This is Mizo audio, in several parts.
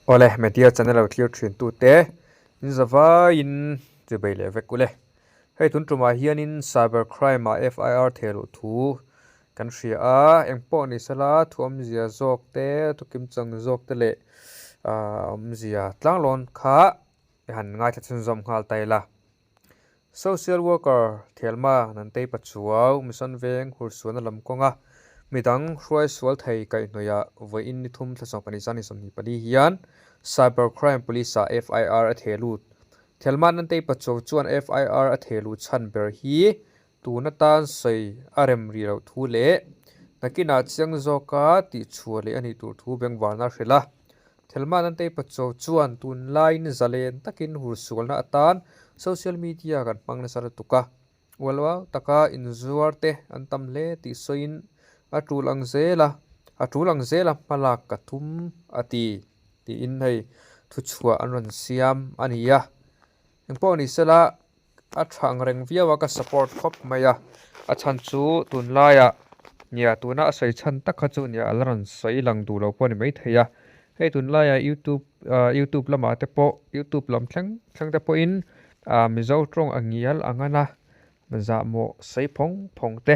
Awle, media channel lo thlir thin tute in zavaiin chubei leh vek ule. Hei tun tumah hianin cyber crime ah FIR theh luh thu kan hria a, engpawh ni sela thu awmzia zawk te, thu kimchang zawk te leh awmzia tlanglawn kha i han ngaithla chhunzawm nghal ta ila. Social worker Thelma Nantei Pachuau, Mission Veng Hursuana lam kawnga midang hruai sual thei kaihhnawihah vawiin ni thum thla 12 zan 24 hian Cyber Crime Police-ah FIR a theh lut. Thelma Nantei Pachuau chuan FIR a theh luh chhan ber hi tun atan sawi a rem rih loh thu leh nakinah chiang zawka tihchhuah leh a nih tur thu bengvarna a hrilh a. Thelma Nantei Pachuau chuan tunlaiin zalen takin hursualna atan social media kan hmang nasa lutuk a, ualuau taka inzuar te an tam hle tih sawiin a tul ang zel a, a tul ang zela hmalak ka tum a ti tiin hei thuchhuah an rawn siam a ni a. Engpawh ni sela a tha ang reng viau a ka support khawp mai a, a chhan chu tunlaiah nia tuna a sawi chhan tak kha chu nia a la rawn sawi lang duh lo pawh a ni maithei a, hei tunlaiah youtube ah youtube lamah te pawh youtube lam thleng thleng te pawhin ah mizo tawng a ngial ang an a zahmawh sawi phawng phawng te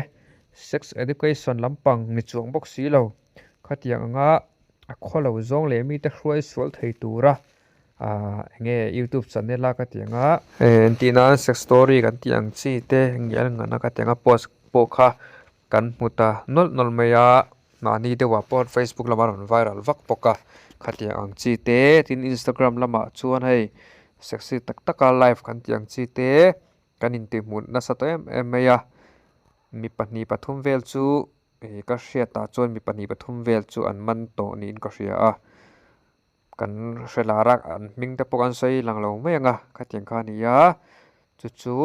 sex education lampang ni chuang bawk si lo khatiang anga a khawlo zawng leh mite hruai sual thei tura Ahh enge youtube channel a ka ti ang a. Engtih nan sex story kan tih ang chi te ngial ngan a ka ti ang a post pawh kha kan hmu ta nawlh nawlh mai a mahni deuhah pawh facebook lamah a rawn viral vak bawk a khatiang ang chi te tin instagram lamah chuan hei sexy tak tak a live kan tih ang chi te kan intihhmuh nasa tawh em em mai a mi pahnih pathum vel chu ih ka hriatah chuan mi pahnih pathum vel chu an man tawh niin ka hria a. Kan hre lar a an hming te pawh kan sawi lang lo mai ang a khatiang kha a ni a chu chu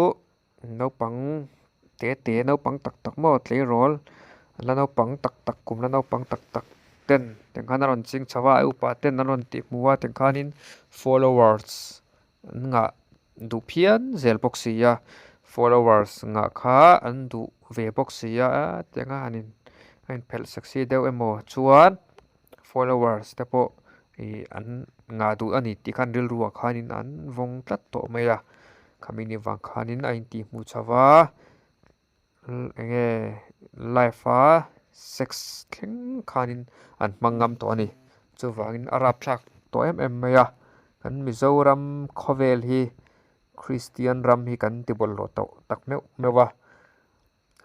naupang te te naupang tak tak maw tleirawl la naupang tak tak kum la naupang tak tak ten tiang khan a rawn ching chho a a upa ten an rawn tih hmuh a tiang khanin followers an ngah duh phian zel bawk si a followers ngah kha an duh ve bawk si a tiang a han in a inphelh sexy deuh emaw chuan. Followers te pawh ih an ngah duh a ni tih khan rilru ah khanin an vawng tlat tawh mai a khami ni vang khanin a intih hmuh chho va eng nge live a sex thleng khanin an hmang ngam tawh a ni chuvangin a rapthlak tawh em em mai a kan Mizoram khawvel hi Kristian ram hi kan ti bawlhhlawh tawh tak meuh meuh a.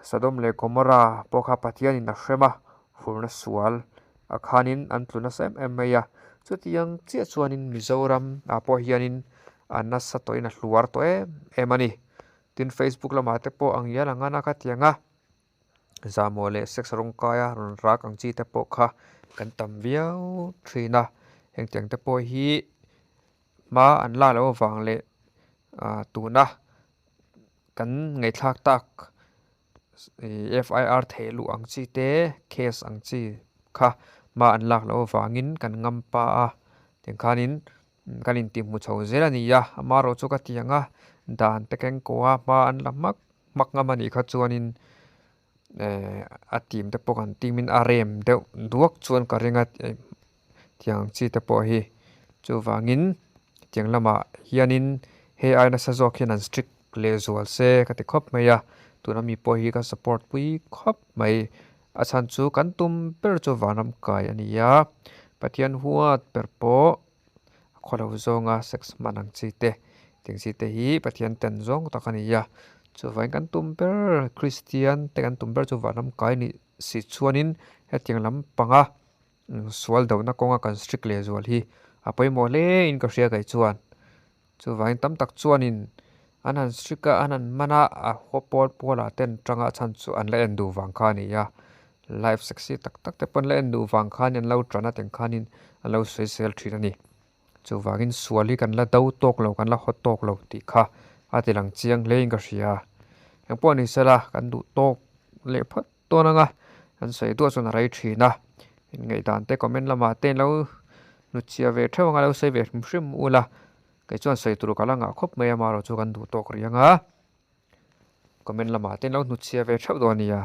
Sodom leh Gomorrah pawh kha Pathianin a hrem a, hurna sual a khanin an tlu nasa em em mai a. Chutiang chiah chuanin Mizoram ah pawh hianin a nasa tawhin a hluar tawh em em a ni. Tin, Facebook lamah te pawh ang hian a ngan a khatiang a, zahmawh leh sex rawngkaia rawn rak ang chi te pawh kha kan tam viau thin a. Hengtiang te pawh hi hma an la loh avang leh ah tuna Kan ngaihthlak tak ih FIR theih luh ang chi te case ang chi kha hma an lak loh avangin kan ngam pa a tiangkhanin kan intihhmu chho zel a ni a amaherawh chu ka ti ang a dan te keng kawh a hma an la hmak hmak ngam a nih kha chuanin eh a team te pawh kan team in a rem deuh duak chuan ka ring a tiang ang chi te pawh hi chuvangin tiang lamah hianin hei ai nasa zawk hian an strict leh zual se ka ti khawp mai a tuna mi pawh hi ka support pui khawp mai a chhan chu kan tum ber chu vanram kai a ni a Pathian huat ber pawh a khawlo zawnga sex hman ang chi te tiang chi te hi Pathian ten zawng tak a ni a chuvangin kan tum ber Kristian te kan tum ber chu vanram kai nih si chuanin hetiang lampanga. Sual dohna kawnga kan strict leh zual hi a pawimawh hle in ka hria kei chuan. Chuvangin tam tak chuanin an han strict a, an han man a, a haw pawl pawlah ten tanga chhan chu an la en duh vang kha a ni a. Live sexy tak tak te pawh an la en duh vang khan an lo tan a teng khanin an lo sawisel thin a ni. Chuvangin sual hi kan la do tawk lo, kan la haw tawk lo tih kha a ti lang chiang hle in ka hria. Engpawh ni sela kan duh tawk leh phawt tawn anga an sawi duah chuan a rei thin a, inngaihdan te comment lamah te lo hnutchhiah ve theuh anga lo sawi ve hrim hrim ula kei chuan sawi tur ka la ngah khawp mai a amaherawh chu kan duh tawk rih anga comment lamah te lo hnutchhiah ve theuh dawn a nia,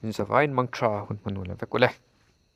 inzavaiin mang tha hun hmanun la vek ule.